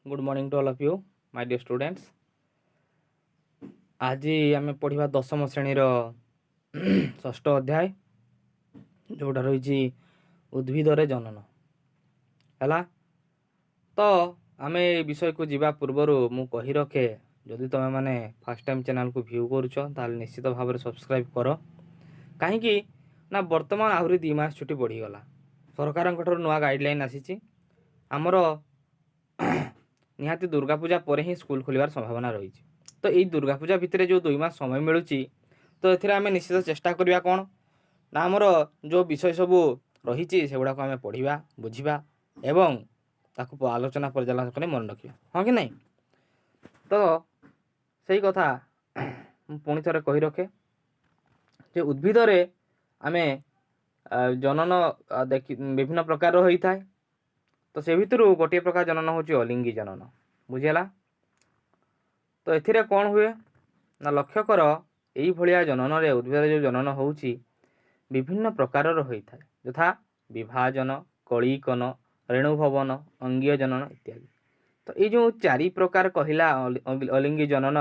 Good morning to all of you, my dear students. ଆଜି ଆମେ ପଢ଼ିବା ଦଶମ ଶ୍ରେଣୀର ଷଷ୍ଠ ଅଧ୍ୟାୟ, ଯେଉଁଟା ରହିଛି ଉଦ୍ଭିଦରେ ଜନନ। ହେଲା ତ? ଆମେ ଏ ବିଷୟକୁ ଯିବା ପୂର୍ବରୁ ମୁଁ କହି ରଖେ, ଯଦି ତୁମେମାନେ ଫାର୍ଷ୍ଟ ଟାଇମ୍ ଚ୍ୟାନେଲକୁ ଭ୍ୟୁ କରୁଛ, ତାହେଲେ ନିଶ୍ଚିତ ଭାବରେ ସବସ୍କ୍ରାଇବ୍ କର। କାହିଁକି ନା ବର୍ତ୍ତମାନ ଆହୁରି 2 ମାସ ଛୁଟି ବଢ଼ିଗଲା। ସରକାରଙ୍କ ଠାରୁ ନୂଆ ଗାଇଡ଼ଲାଇନ୍ ଆସିଛି। ଆମର ନିହାତି ଦୁର୍ଗା ପୂଜା ପରେ ହିଁ ସ୍କୁଲ ଖୋଲିବାର ସମ୍ଭାବନା ରହିଛି। ତ ଏଇ ଦୁର୍ଗା ପୂଜା ଭିତରେ ଯେଉଁ 2 ମାସ ସମୟ ମିଳୁଛି, ତ ଏଥିରେ ଆମେ ନିଶ୍ଚିତ ଚେଷ୍ଟା କରିବା କ'ଣ ନା ଆମର ଯେଉଁ ବିଷୟ ସବୁ ରହିଛି, ସେଗୁଡ଼ାକୁ ଆମେ ପଢ଼ିବା, ବୁଝିବା ଏବଂ ତାକୁ ଆଲୋଚନା ପର୍ଯ୍ୟାଲୋଚନା କରି ମନେ ରଖିବା, ହଁ କି ନାହିଁ? ତ ସେଇ କଥା ମୁଁ ପୁଣି ଥରେ କହି ରଖେ ଯେ ଉଦ୍ଭିଦରେ ଆମେ ଜନନ ଦେଖି ବିଭିନ୍ନ ପ୍ରକାରର ହୋଇଥାଏ। ତ ସେ ଭିତରୁ ଗୋଟିଏ ପ୍ରକାର ଜନନ ହେଉଛି ଅଲିଙ୍ଗୀ ଜନନ। ବୁଝିହେଲା ତ? ଏଥିରେ କ'ଣ ହୁଏ ନା, ଲକ୍ଷ୍ୟ କର, ଏଇଭଳିଆ ଜନନରେ, ଉଦ୍ଭିଦରେ ଯେଉଁ ଜନନ ହେଉଛି, ବିଭିନ୍ନ ପ୍ରକାରର ହୋଇଥାଏ, ଯଥା ବିଭାଜନ, କଳିକନ, ରେଣୁଭବନ, ଅଙ୍ଗୀୟ ଜନନ ଇତ୍ୟାଦି। ତ ଏଇ ଯେଉଁ ଚାରି ପ୍ରକାର କହିଲା ଅଲିଙ୍ଗୀ ଜନନ,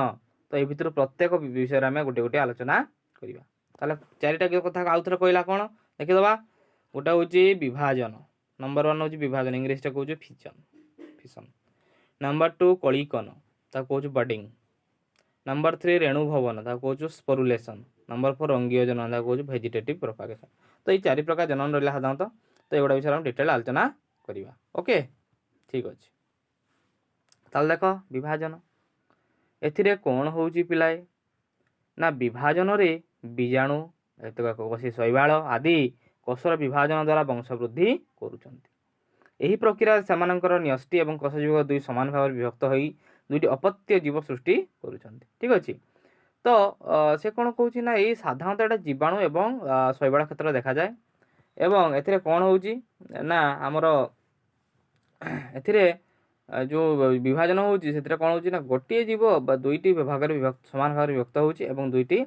ତ ଏଇ ଭିତରୁ ପ୍ରତ୍ୟେକ ବିଷୟରେ ଆମେ ଗୋଟେ ଗୋଟେ ଆଲୋଚନା କରିବା। ତାହେଲେ ଚାରିଟା କଥା ଆଉ ଥରେ କହିଲା କ'ଣ, ଦେଖିଦେବା। ଗୋଟେ ହେଉଛି ବିଭାଜନ। ନମ୍ବର 1 ହେଉଛି ବିଭାଜନ, ଇଂଲିଶଟା କହୁଛୁ ଫିସନ୍। ନମ୍ବର 2 କଳିକନ, ତାକୁ କହୁଛୁ ବଡ଼ିଂ। ନମ୍ବର 3 ରେଣୁଭବନ, ତାକୁ କହୁଛୁ ସ୍ପରୁଲେସନ୍। ନମ୍ବର 4 ଅଙ୍ଗୀୟ ଜନନ, ତାକୁ କହୁଛୁ ଭେଜିଟେଟିଭ୍ ପ୍ରପାଗେସନ୍। ତ ଏଇ ଚାରି ପ୍ରକାର ଜନନ ରହିଲା ସାଧାରଣତଃ। ତ ଏଗୁଡ଼ା ବିଷୟରେ ଆମେ ଡିଟେଲ୍ ଆଲୋଚନା କରିବା। ଓକେ, ଠିକ୍ ଅଛି। ତାହେଲେ ଦେଖ, ବିଭାଜନ। ଏଥିରେ କ'ଣ ହେଉଛି ପିଲାଏ ନା, ବିଭାଜନରେ ବୀଜାଣୁ, ଏତକ କୌଣସି ଶୈବାଳ ଆଦି କୋଷର ବିଭାଜନ ଦ୍ୱାରା ବଂଶବୃଦ୍ଧି କରୁଛନ୍ତି। ଏହି ପ୍ରକ୍ରିୟାରେ ସେମାନଙ୍କର ନ୍ୟଷ୍ଟି ଏବଂ କୋଷଜୀବ ଦୁଇ ସମାନ ଭାବରେ ବିଭକ୍ତ ହୋଇ ଦୁଇଟି ଅପତ୍ୟ ଜୀବ ସୃଷ୍ଟି କରୁଛନ୍ତି। ଠିକ୍ ଅଛି। ତ ସେ କ'ଣ କହୁଛି ନା, ଏଇ ସାଧାରଣତଃ ଏଇଟା ଜୀବାଣୁ ଏବଂ ଶୈବାଳ କ୍ଷେତ୍ରରେ ଦେଖାଯାଏ। ଏବଂ ଏଥିରେ କ'ଣ ହେଉଛି ନା, ଆମର ଏଥିରେ ଯେଉଁ ବିଭାଜନ ହେଉଛି, ସେଥିରେ କ'ଣ ହେଉଛି ନା, ଗୋଟିଏ ଜୀବ ବା ଦୁଇଟି ଭାଗରେ ବିଭକ୍ତ, ସମାନ ଭାଗରେ ବିଭକ୍ତ ହେଉଛି ଏବଂ ଦୁଇଟି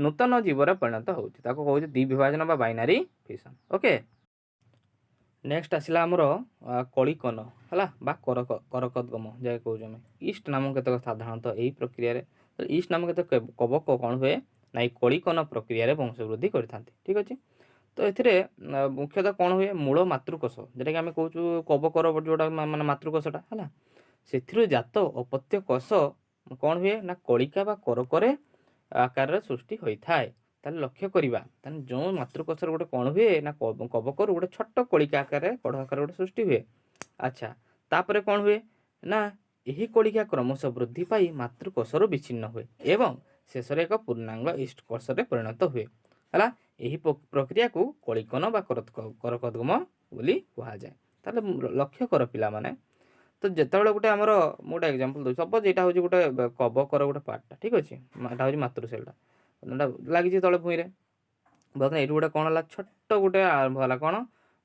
ନୂତନ ଜୀବରେ ପରିଣତ ହେଉଛି। ତାକୁ କହୁଛି ଦ୍ୱିବିଭାଜନ ବା ବାଇନାରୀ ଫିସନ୍। ଓକେ, ନେକ୍ସଟ ଆସିଲା ଆମର କଳିକନ, ହେଲା, ବା କରକୋଦ୍ଗମ ଯାହା କହୁଛୁ ଆମେ। ଇଷ୍ଟ ନାମକ କେତେକ ସାଧାରଣତଃ ଏହି ପ୍ରକ୍ରିୟାରେ, ଇଷ୍ଟ ନାମକ କେତେକ କବକ କ'ଣ ହୁଏ ନା, ଏଇ କଳିକନ ପ୍ରକ୍ରିୟାରେ ବଂଶବୃଦ୍ଧି କରିଥାନ୍ତି। ଠିକ୍ ଅଛି। ତ ଏଥିରେ ମୁଖ୍ୟତଃ କ'ଣ ହୁଏ? ମୂଳ ମାତୃକୋଷ, ଯେଉଁଟାକି ଆମେ କହୁଛୁ କବକର ଯେଉଁଟା ମାନେ ମାତୃକୋଷଟା, ହେଲା, ସେଥିରୁ ଜାତ ଅପତ୍ୟ କୋଷ କ'ଣ ହୁଏ ନା, କଳିକା ବା କରକରେ ଆକାରରେ ସୃଷ୍ଟି ହୋଇଥାଏ। ତାହେଲେ ଲକ୍ଷ୍ୟ କରିବା, ତାହେଲେ ଯେଉଁ ମାତୃକୋଷରେ ଗୋଟେ କ'ଣ ହୁଏ ନା, କବକରୁ ଗୋଟେ ଛୋଟ କଳିକା ଆକାରରେ, କଢ଼ ଆକାରରେ ଗୋଟେ ସୃଷ୍ଟି ହୁଏ। ଆଚ୍ଛା, ତାପରେ କ'ଣ ହୁଏ ନା, ଏହି କଳିକା କ୍ରମଶଃ ବୃଦ୍ଧି ପାଇ ମାତୃକୋଷରୁ ବିଚ୍ଛିନ୍ନ ହୁଏ ଏବଂ ଶେଷରେ ଏକ ପୂର୍ଣ୍ଣାଙ୍ଗ ଇଷ୍ଟ କୋଷରେ ପରିଣତ ହୁଏ। ହେଲା? ଏହି ପ୍ରକ୍ରିୟାକୁ କଳିକନ ବା କରକୋଦ୍ଗମ ବୋଲି କୁହାଯାଏ। ତାହେଲେ ଲକ୍ଷ୍ୟ କର ପିଲାମାନେ, ତ ଯେତେବେଳେ ଗୋଟେ ଆମର, ମୁଁ ଗୋଟେ ଏକ୍ଜାମ୍ପଲ୍ ଦେଉଛି। ସପୋଜ୍ ଏଇଟା ହେଉଛି ଗୋଟେ କବକର ଗୋଟେ ପାର୍ଟଟା, ଠିକ୍ ଅଛି? ଏଇଟା ହେଉଛି ମାତୃସେଲ୍ଟା, ଏଇଟା ଲାଗିଛି ତଳେ ଭୂଇଁରେ। ବର୍ତ୍ତମାନ ଏଇଠି ଗୋଟେ କ'ଣ ହେଲା? ଛୋଟ ଗୋଟେ ଆରମ୍ଭ ହେଲା କ'ଣ,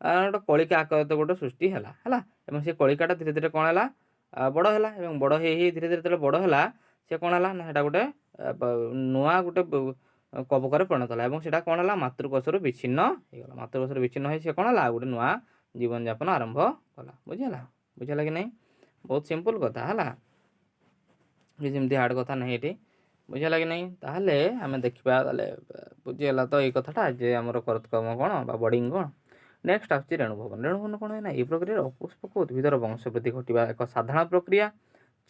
ଗୋଟେ କଳିକା ଆକାର ଗୋଟେ ସୃଷ୍ଟି ହେଲା। ହେଲା? ଏବଂ ସେ କଳିକାଟା ଧୀରେ ଧୀରେ କ'ଣ ହେଲା? ବଡ଼ ହେଲା। ଏବଂ ବଡ଼ ହେଇ ହେଇ ଧୀରେ ଧୀରେ ଯେତେବେଳେ ବଡ଼ ହେଲା, ସେ କ'ଣ ହେଲା ନା, ସେଇଟା ଗୋଟେ ନୂଆ ଗୋଟେ କବକରେ ପରିଣତ ହେଲା ଏବଂ ସେଇଟା କ'ଣ ହେଲା? ମାତୃକୋଷରୁ ବିଚ୍ଛିନ୍ନ ହେଇଗଲା। ମାତୃକୋଷରୁ ବିଚ୍ଛିନ୍ନ ହେଇ ସେ କ'ଣ ହେଲା? ଆଉ ଗୋଟେ ନୂଆ ଜୀବନଯାପନ ଆରମ୍ଭ କଲା। ବୁଝିହେଲା? ବୁଝିହେଲା କି ନାହିଁ? ବହୁତ ସିମ୍ପଲ୍ କଥା, ହେଲା? କିଛି ଯେମିତି ହାର୍ଡ଼ କଥା ନାହିଁ ଏଠି। ବୁଝିହେଲା କି ନାହିଁ? ତାହେଲେ ଆମେ ଦେଖିବା। ତାହେଲେ ବୁଝିହେଲା ତ ଏଇ କଥାଟା ଯେ ଆମର କରକୋଦ୍ଗମ କ'ଣ ବା ବଡ଼ିଂ କ'ଣ? ନେକ୍ସଟ ଆସୁଛି ରେଣୁଭବନ। ରେଣୁଭବନ କ'ଣ ନା, ଏହି ପ୍ରକ୍ରିୟାରେ ଅପୁଷ୍ପକ ଉଦ୍ଭିଦର ବଂଶବୃଦ୍ଧି ଘଟିବା ଏକ ସାଧାରଣ ପ୍ରକ୍ରିୟା।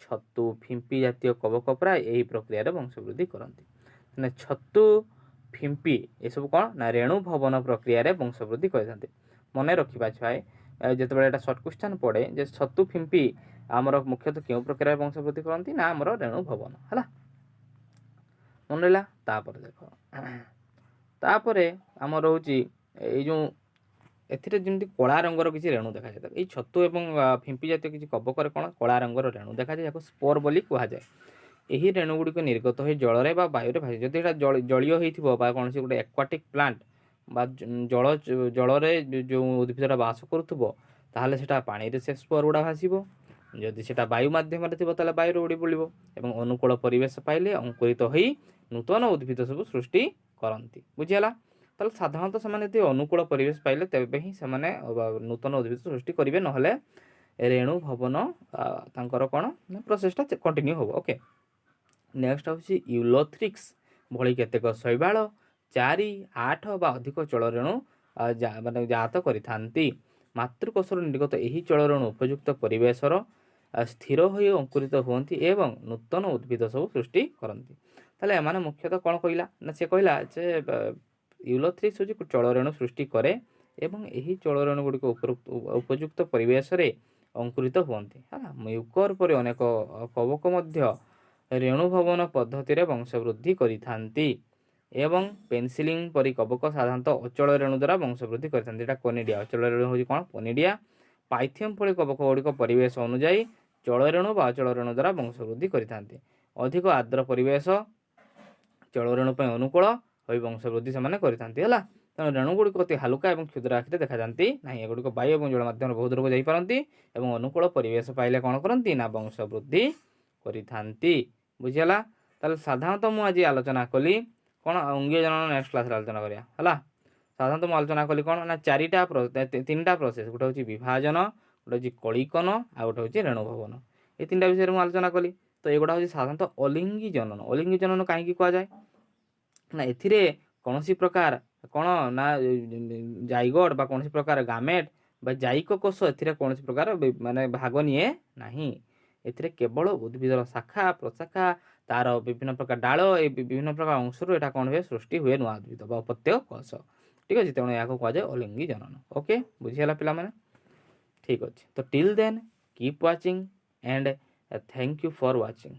ଛତୁ, ଫିମ୍ପି ଜାତୀୟ କବକ ପ୍ରାୟ ଏହି ପ୍ରକ୍ରିୟାରେ ବଂଶବୃଦ୍ଧି କରନ୍ତି। ମାନେ ଛତୁ, ଫିମ୍ପି ଏସବୁ କ'ଣ ନା, ରେଣୁଭବନ ପ୍ରକ୍ରିୟାରେ ବଂଶବୃଦ୍ଧି କରିଥାନ୍ତି। ମନେ ରଖିବା ଛୁଆଏ, ଯେତେବେଳେ ଏଇଟା ସର୍ଟ କ୍ୱେଶ୍ଚନ୍ ପଡ଼େ ଯେ ଛତୁ, ଫିମ୍ପି ଆମର ମୁଖ୍ୟତଃ କେଉଁ ପ୍ରକ୍ରିୟାରେ ବଂଶବୃଦ୍ଧି କରନ୍ତି ନା, ଆମର ରେଣୁଭବନ। ହେଲା? ମନେ ରହିଲା? ତାପରେ ଦେଖ, ତାପରେ ଆମର ରହୁଛି ଏଇ ଯେଉଁ ଏଥିରେ ଯେମିତି କଳା ରଙ୍ଗର କିଛି ରେଣୁ ଦେଖାଯାଏ। ଏଇ ଛତୁ ଏବଂ ଫିମ୍ପି ଜାତୀୟ କିଛି କବକରେ କ'ଣ କଳା ରଙ୍ଗର ରେଣୁ ଦେଖାଯାଏ, ଯାହାକୁ ସ୍ପୋର ବୋଲି କୁହାଯାଏ। ଏହି ରେଣୁ ଗୁଡ଼ିକ ନିର୍ଗତ ହୋଇ ଜଳରେ ବା ବାୟୁରେ ଭାସେ। ଯଦି ଏଇଟା ଜଳୀୟ ହେଇଥିବ ବା କୌଣସି ଗୋଟେ ଆକ୍ୱାଟିକ୍ ପ୍ଲାଣ୍ଟ ବା ଜଳରେ ଯେଉଁ ଉଦ୍ଭିଦଟା ବାସ କରୁଥିବ, ତାହେଲେ ସେଇଟା ପାଣିରେ ସେ ସ୍ପୋର ଗୁଡ଼ା ଭାସିବ। ଯଦି ସେଇଟା ବାୟୁ ମାଧ୍ୟମରେ ଥିବ, ତାହେଲେ ବାୟୁରେ ଉଡ଼ି ବୁଲିବ ଏବଂ ଅନୁକୂଳ ପରିବେଶ ପାଇଲେ ଅଙ୍କୁରିତ ହୋଇ ନୂତନ ଉଦ୍ଭିଦ ସବୁ ସୃଷ୍ଟି କରନ୍ତି। ବୁଝିହେଲା? ତାହେଲେ ସାଧାରଣତଃ ସେମାନେ ଯଦି ଅନୁକୂଳ ପରିବେଶ ପାଇଲେ, ତେବେ ହିଁ ସେମାନେ ନୂତନ ଉଦ୍ଭିଦ ସୃଷ୍ଟି କରିବେ, ନହେଲେ ରେଣୁ ଭବନ ତାଙ୍କର କ'ଣ ନା ପ୍ରୋସେସଟା କଣ୍ଟିନ୍ୟୁ ହେବ। ଓକେ, ନେକ୍ସଟ ହେଉଛି ୟୁଲୋଥ୍ରିକ୍ସ ଭଳି କେତେକ ଶୈବାଳ ଚାରି, ଆଠ ବା ଅଧିକ ଚଳରେଣୁ ମାନେ ଜାତ କରିଥାନ୍ତି। ମାତୃକୋଷରୁ ନିର୍ଗତ ଏହି ଚଳରେଣୁ ଉପଯୁକ୍ତ ପରିବେଶର ସ୍ଥିର ହୋଇ ଅଙ୍କୁରିତ ହୁଅନ୍ତି ଏବଂ ନୂତନ ଉଦ୍ଭିଦ ସବୁ ସୃଷ୍ଟି କରନ୍ତି। ତାହେଲେ ଏମାନେ ମୁଖ୍ୟତଃ କ'ଣ କହିଲା ନା, ସେ କହିଲା ଯେ ୟୁଲୋଥ୍ରିକ୍ସ ହେଉଛି ଚଳରେଣୁ ସୃଷ୍ଟି କରେ ଏବଂ ଏହି ଚଳରେଣୁ ଗୁଡ଼ିକ ଉପଯୁକ୍ତ ପରିବେଶରେ ଅଙ୍କୁରିତ ହୁଅନ୍ତି, ହେଲା। ମ୍ୟୁକର ପରି ଅନେକ କବକ ମଧ୍ୟ ରେଣୁଭବନ ପଦ୍ଧତିରେ ବଂଶବୃଦ୍ଧି କରିଥାନ୍ତି ଏବଂ ପେନିସିଲିୟମ ପରି କବକ ସାଧାରଣତଃ ଅଚଳ ରେଣୁ ଦ୍ୱାରା ବଂଶବୃଦ୍ଧି କରିଥାନ୍ତି। ଏଇଟା କନିଡ଼ିଆ। ଅଚଳ ରେଣୁ ହେଉଛି କ'ଣ? କନିଡ଼ିଆ। ପାଇଥିୟମ ଭଳି କବକ ଗୁଡ଼ିକ ପରିବେଶ ଅନୁଯାୟୀ ଚଳରେଣୁ ବା ଅଚଳ ରେଣୁ ଦ୍ୱାରା ବଂଶବୃଦ୍ଧି କରିଥାନ୍ତି। ଅଧିକ ଆର୍ଦ୍ର ପରିବେଶ ଚଳରେଣୁ ପାଇଁ ଅନୁକୂଳ ହୋଇ ବଂଶବୃଦ୍ଧି ସେମାନେ କରିଥାନ୍ତି, ହେଲା। ତେଣୁ ରେଣୁ ଗୁଡ଼ିକ ଅତି ହାଲୁକା ଏବଂ କ୍ଷୁଦ୍ର ଆଖିରେ ଦେଖାଯାଆନ୍ତି ନାହିଁ। ଏଗୁଡ଼ିକ ବାୟୁ ଏବଂ ଜଳ ମାଧ୍ୟମରେ ବହୁ ଦୂରକୁ ଯାଇପାରନ୍ତି ଏବଂ ଅନୁକୂଳ ପରିବେଶ ପାଇଲେ କ'ଣ କରନ୍ତି ନା, ବଂଶବୃଦ୍ଧି କରିଥାନ୍ତି। ବୁଝିହେଲା? ତାହେଲେ ସାଧାରଣତଃ ମୁଁ ଆଜି ଆଲୋଚନା କଲି କ'ଣ? ଅଙ୍ଗୀୟ ଜନନ ନେକ୍ସଟ କ୍ଲାସରେ ଆଲୋଚନା କରିବା, ହେଲା। ସାଧାରଣତଃ ମୁଁ ଆଲୋଚନା କଲି କ'ଣ ନା ଚାରିଟା, ତିନିଟା ପ୍ରୋସେସ୍। ଗୋଟେ ହେଉଛି ବିଭାଜନ, ଗୋଟେ ହେଉଛି କଳିକନ ଆଉ ଗୋଟେ ହେଉଛି ରେଣୁଭବନ। ଏ ତିନିଟା ବିଷୟରେ ମୁଁ ଆଲୋଚନା କଲି। ତ ଏଗୁଡ଼ା ହେଉଛି ସାଧାରଣତଃ ଅଲିଙ୍ଗୀ ଜନନ। ଅଲିଙ୍ଗୀ ଜନନ କାହିଁକି କୁହାଯାଏ ନା, ଏଥିରେ କୌଣସି ପ୍ରକାର କ'ଣ ନା ଜାଇଗଡ଼ ବା କୌଣସି ପ୍ରକାର ଗାମେଟ୍ ବା ଯାଇକ କୋଷ ଏଥିରେ କୌଣସି ପ୍ରକାର ମାନେ ଭାଗ ନିଏ ନାହିଁ। ଏଥିରେ କେବଳ ଉଦ୍ଭିଦର ଶାଖା ପ୍ରଶାଖା, ତାର ବିଭିନ୍ନ ପ୍ରକାର ଡାଳ, ଏ ବିଭିନ୍ନ ପ୍ରକାର ଅଂଶରୁ ଏଇଟା କ'ଣ ହୁଏ? ସୃଷ୍ଟି ହୁଏ ନୂଆ ଉଦ୍ଭିଦ ବା ଅପତ୍ୟ କୋଷ। ଠିକ୍ ଅଛି? ତେଣୁ ଏହାକୁ କୁହାଯାଏ ଅଲିଙ୍ଗୀ ଜନନ। ଓକେ, ବୁଝିହେଲା ପିଲାମାନେ? ଠିକ୍ ଅଛି। ତ till then, keep watching and thank you for watching.